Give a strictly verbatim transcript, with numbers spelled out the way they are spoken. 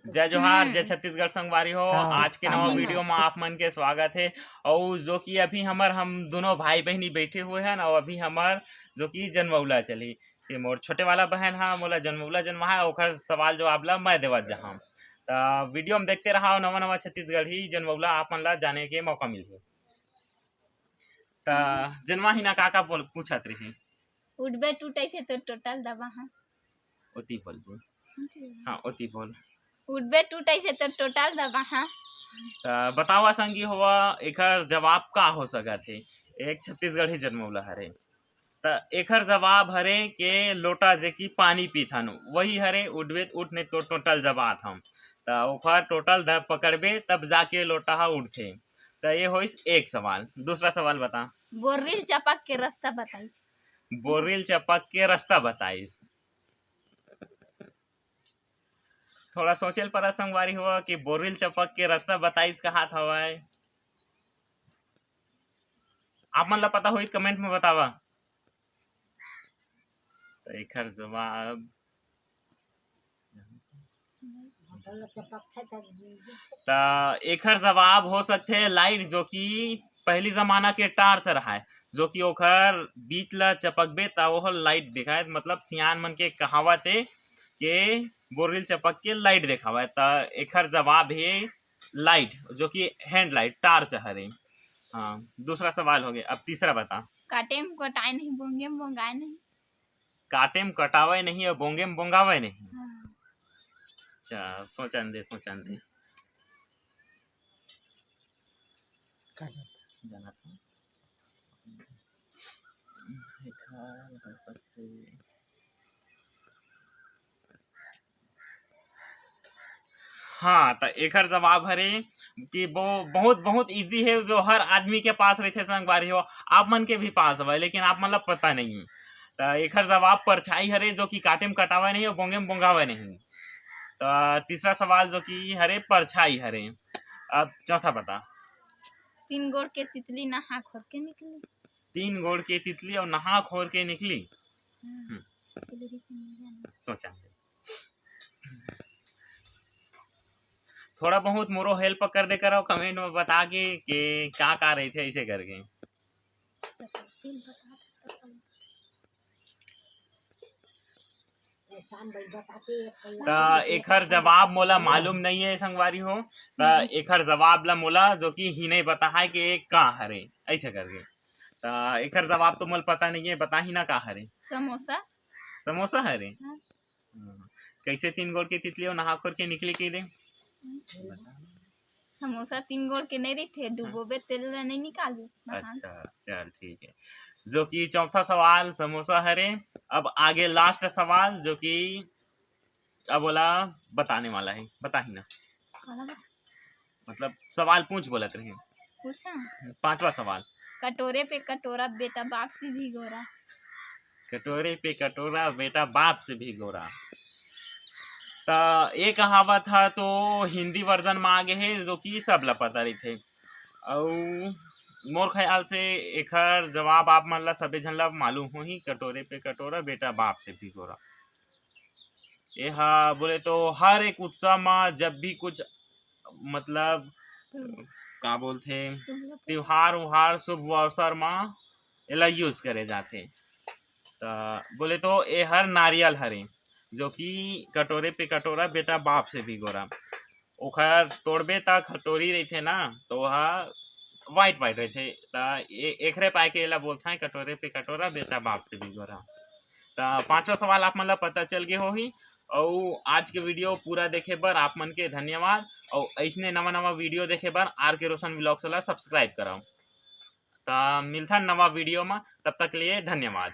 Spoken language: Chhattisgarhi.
जय जोहार, हम्म। जय छत्तीसगढ़ संगवारी हो। हाँ, आज के नवा वीडियो में आप मन के स्वागत है। और जो कि अभी हमर, हम दोनों भाई बहनी बैठे हुए हैं ना, और अभी हमर जो कि जनमौला चली, कि मोर छोटे वाला बहन हा, मोला जनमौला जनवा है, ओकर सवाल जवाब ला मैं देवत जहाँ। त वीडियो में देखते रहा, नवा नवा छत्तीसगढ़ी जनमौला आप मन ला जाने के मौका मिलही। त जनवा ही ना, का का बोल पूछत रही? उठबे टूटे से तो टोटल दबा हा। ओती बोल दे। हाँ, ओती बोल। उठबे टूटे से तो टोटल दबा हा। त बतावा संगी होवा, एकर जवाब का हो सकत हे? एक छत्तीसगढ़ी जनमौला हरे। त एकर जवाब हरे के लोटा जे कि पानी पीथन, वही हरे, उठबे उठ नहीं तो टोटल जबात हम। त ओकर टोटल द पकड़बे तब जाके लोटा हा उठथे। त ये होइस एक सवाल। दूसरा सवाल बता। बोरिल चपक के रास्ता बताइस। बोरिल चपक के रास्ता बताइस। थोड़ा सोचे ल परा संगवारी हो कि बोरिल चपक के रास्ता बताइस कहात हवय। आप मन ला पता होही त comment में बतावा। त एखर जवाब, त एखर जवाब हो सकथे लाइट, जो कि पहली जमाना के टार्च रहाय, जो कि ओखर बीच ला चपकबे त ओह लाइट दिखाय। मतलब सियान मन के कहावत ए के बोरिल चपक के लाइट देखावय। त एखर जवाब हे लाइट, जो कि हेडलाइट, टार्च हरे। हाँ, दूसरा सवाल हो गया। अब तीसरा बता। काटे में कटाए नहीं, बोंगे में बोंगाए नहीं। काटे में कटावे नहीं और बोंगे में बोंगावे नहीं। हाँ। अच्छा, सोचन दे, सोचन दे। का जानता? जाना था। एखर हो सकथे। हाँ, त एखर जवाब हरे कि वो बहुत, बहुत ईजी हे, जो हर आदमी के पास रहिथे संगवारी हो, आप मन के भी पास हवय, लेकिन आप मन ला पता नहीं हे। त एखर जवाब परछाई हरे, जो कि काटे में कटावे नहीं और बोंगे में बोंगावे नहीं। त तीसरा सवाल जो कि हरे, परछाई हरे। अब चौथा बता। तीन गोड़ के तितली नहा खोर के निकली। तीन गोड़ के तितली और नहा खोर के निकली। हाँ, हम्म। तितली के निकली। सोचा। थोड़ा बहुत मोरो help कर दे करो comment में बता के कि का का रहिथे ऐसे करके। त एखर जवाब मोला मालूम नहीं है संगवारी हो, त हम्म। एखर जवाब ला मोला जो कि ही नहीं बता है कि ये का हरे, ऐसे करके। त एखर जवाब तो मोला पता नहीं है, बता ही ना का हरे। समोसा। समोसा हरे? हाँ। हाँ। कैसे तीन गोड़ के तितली और नहा खोर के निकली कही दे? समोसा तीन गोड़ के नहीं रहिथे, हाँ। डुबोबे तेल ला नहीं निकालबे, नहा। अच्छा, चल ठीक है। जो कि चौथा सवाल समोसा हरे। अब आगे last सवाल, जो कि अब ओला बताने वाला है, बता ही ना। काला बता? मतलब सवाल पूछ बोलत रहे। पूछा? पांचवा सवाल। कटोरे पे कटोरा, बेटा बाप से भी गोरा। कटोरे पे कटोरा, बेटा बाप से भी गोरा। त ये कहावत ह तो हिंदी version में आ गे हे, जो कि सब ला पता रहिथे। अउ मोर ख्याल से एखर जवाब आप मन ला सबे झन ला मालूम होही, कटोरे पे कटोरा, बेटा बाप से भी गोरा। ये हा बोले तो हर एक उत्सव में जब भी कुछ मतलब हम्म। का बोलथे, शुभ होथे। त्योहार उहार शुभ अवसर में एला use करे जाथे। त बोले तो ए हर नारियल हरे, जो कि कटोरे पे कटोरा, बेटा बाप से भी गोरा। ओखर तोड़बे त खटोरी रहिथे ना, तो ओहा white white रहिथे। त ए-, एखरे पाए के एला बोलथन कटोरे पे कटोरा, बेटा बाप से भी गोरा। त पांचवा सवाल आप मन ला पता चल गे होही। अउ आज के video पूरा देखे बर आप मन के धन्यवाद। अउ अइसने नवा नवा video देखे बर आर के रोशन vlogs ला subscribe करव। त मिलथन नवा video म, तब तक के लिए धन्यवाद।